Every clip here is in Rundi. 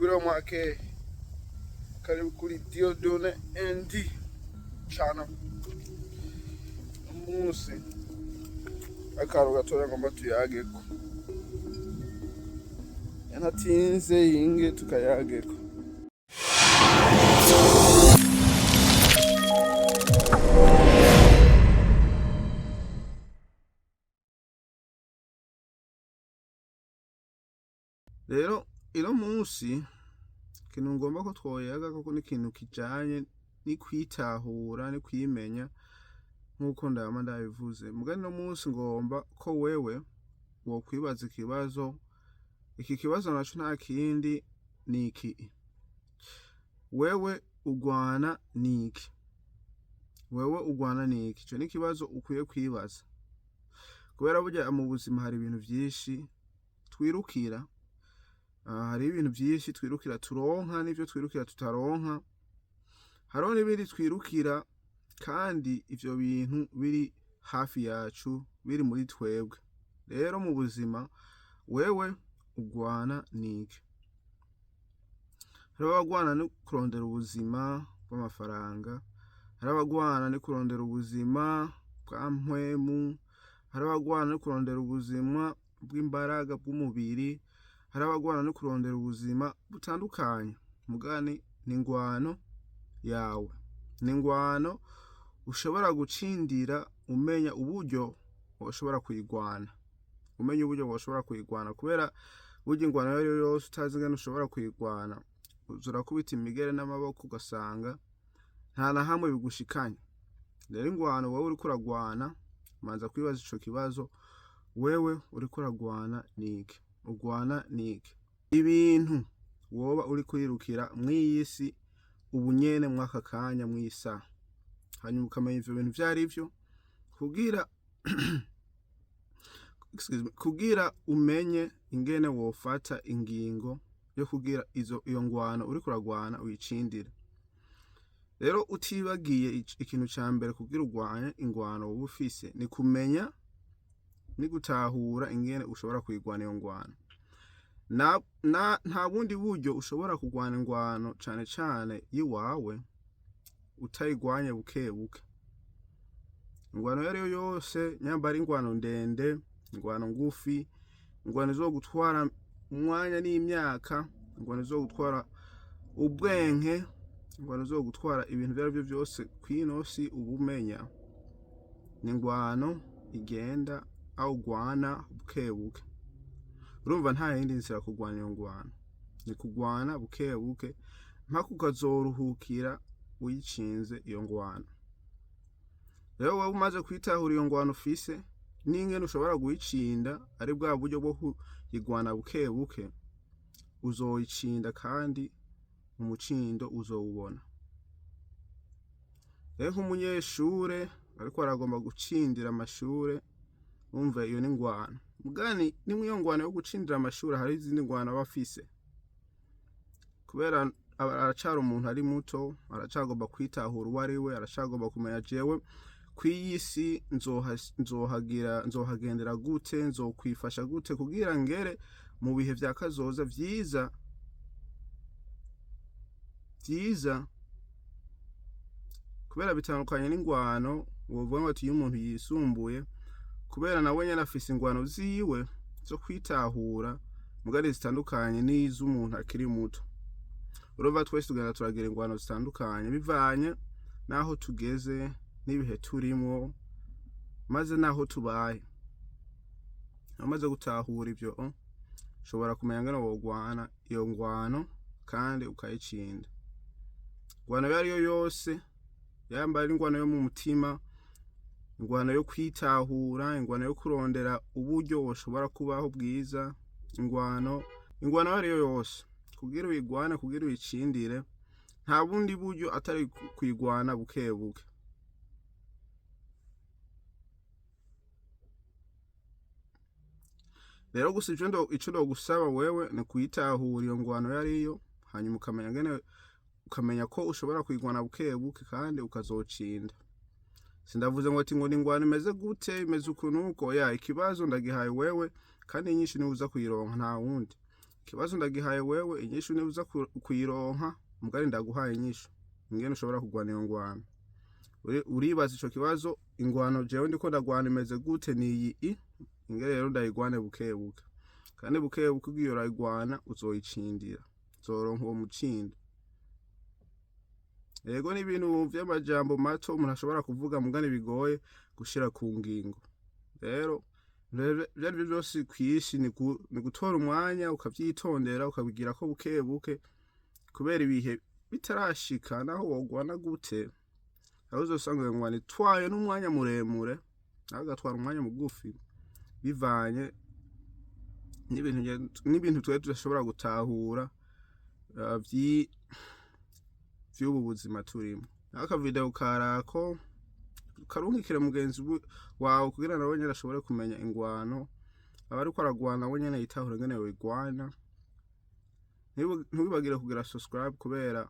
Mwiriwe mwakeye, karibu kuri Dieudonne ND channel. Umunsi akantu gatoya ngomba tuyageko, yanatinze yinge tukayageko. Rero ino munsi ikintu ngomba ko twoyaga koko ni ikintu kijanye ni kwitahura ni kwimenya nk'uko ndama ndabivuze. Muga ino munsi ngomba ko wewe wokwibaza ikibazo, iki kibazo naco nta kindi ni iki: wewe ugwana niki? Wewe ugwana niki? Ico ni ikibazo ukwiye kwibaza, kubera burya mu buzima hari ibintu vyinshi twirukira, hariho ibintu vyinshi twirukira turonka n'ivyo twirukira tutaronka, hariho n'ibindi twirukira kandi ivyo bintu biri hafi yacu, biri muri twebwe. Rero mu buzima wewe ugwana niki? Hariho abagwana no kurondera ubuzima bw'amafaranga, hariho abagwana no kurondera ubuzima bwa mpwemu, hariho abagwana no kurondera ubuzima bw'imbaraga bw'umubiri, hariho abagwana no kurondera ubuzima butandukanye. Mugani ni ingwano yawe, ni ingwano ushobora gucindira umenya uburyo woshobora kuyigwana, umenya uburyo woshobora kuyigwana, kubera burya ingwano iyo ariyo yose utazi ingene ushobora kuyigwana, uza urakubita imigere n'amaboko ugasanga nta na hamwe bigushikanye. Rero ingwano wewe uriko uragwana, manza kwibaza ico kibazo, wewe uriko uragwana niki? Ugwana niki? Ibintu woba uriko urirukira mw'iyi si ubu nyene mw'aka kanya mw'iyi saha, hanyuma ukamenya ivyo bintu ivyo arivyo kugira excuse me, kugira umenye ingene wofata ingingo yo kugira iyo ngwano uriko uragwana uyicindire. Rero utibagiye ikintu ca mbere kugira urwanye ingwano woba ufise ni kumenya ni gutahura ingene ushobora kuyigwana iyo ngwano. Nta bundi buryo ushobora kugwana ingwano cane cane yiwawe utayigwanye buke buke. Ingwano iyo ariyo yose, nyamba ari ingwano ndende, ingwano ngufi, ingwano izogutwara umwanya n'imyaka, ingwano izogutwara ubwenge, ingwano izogutwara ibintu ivyo arivyo vyose kw'ino si uba umenya, ni ingwano igenda aho ugwana buke buke. Urumva nta yindi nzira kugwana iyo ngwano, ni kugwana buke buke mpaka ukazoruhukira uyicinze iyo ngwano. Rero wewe umaze kwitahura iyo ngwano ufise n'ingene ushobora kuyicinda, ari bwa buryo bwo kuyigwana buke buke, uzoyicinda kandi umucindo uzowubona. Rero nk'umunyeshure ariko aragomba gucindira amashure, umva iyo ni ingwano. Mugani ni mw'iyo ngwano yo gucindira amashure hari izindi ngwano aba afise, kubera aracari umuntu ari muto, aracagomba kwitahura uwo ari we, aracagomba kumenya jewe kw'iyi si nzohagendera gute, nzokwifasha gute kugira ngere mu bihe vya kazoza vyiza vyiza, kubera bitandukanye n'ingwano wovuga ngo ati iyo umuntu yisumbuye, kubera nawe nyene afise ingwano ziwe zo kwitahura mugari zitandukanye n'iz'umuntu akiri muto. Urumva twese tugenda turagira ingwano zitandukanye bivanye n'aho tugeze n'ibihe turimwo maze n'aho tubaye. Umaze gutahura ivyo, ushobora kumenya ingene wogwana iyo ngwano kandi ukayicinda. Ingwano iyo ariyo yose, yamba ari ingwano yo mu mutima, ingwano yo kwitahura, ingwano yo kurondera uburyo woshobora kubaho bwiza, ingwano iyo ariyo yose, kugira uyigwane, kugira uyicindire, nta bundi buryo atari kuyigwana buke buke. Rero gusa ico ndogusaba wewe ni kuyitahura iyo ngwano iyo ariyo, hanyuma ukamenya ngene, ukamenya ko ushobora kuyigwana buke buke kandi ukazocinda. Sindavuze ngo ati ngo ni ingwano imeze gute, imeze uku nuko, ya ikibazo ndagihaye wewe kandi inyishu niwe uza kuyironka nta wundi. Ikibazo ndagihaye wewe, inyishu niba uza kuyironka mugari ndaguhaye inyishu ingene ushobora kugwana iyo ngwano. Uribaza ico kibazo: ingwano jewe ndiko ndagwana imeze gute? Niyi i ingene rero ndayigwane buke buke, kandi buke buke ugiye urayigwana, uzoyicindira, uzoronka uwo mucindo. Yego, ni ibintu vy'amajambo mato umuntu ashobora kuvuga, mugani bigoye gushira ku ngingo. Rero ivyo ari vyo vyose kw'isi ni gutora umwanya, ukavyitondera, ukabigirako buke buke, kubera ibihe bitarashika, naho wogwana gute, aho uzosanga iyo ngwano itwaye n'umwanya muremure, nawe agatwara umwanya mugufi, bivanye n'ibintu twebwe tudashobora gutahura vy'ubu buzima turimo. Naho akavideo karako karungikire mugenzi wawe kugira nawe nyene ashobore kumenya ingwano aba ariko aragwana, we nyene yitahure ingene yoyigwana. Ntiwibagire kugira subscribe, kubera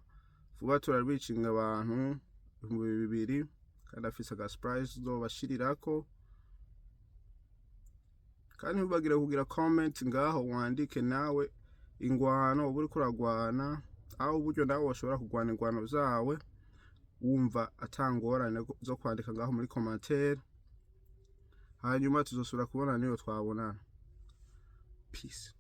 vuba turaricinga abantu 2000, kandi afise aga surprise uzobashirirako. Kandi ntiwibagire kugira comment ngaho, wandike nawe ingwano uba uriko uragwana, aho uburyo nawe washobora kugwana ingwano zawe, wumva atangorane zo kwandika ngaho muri commentaire. Hanyuma tuzosubira kubona niyo twabonana. Peace.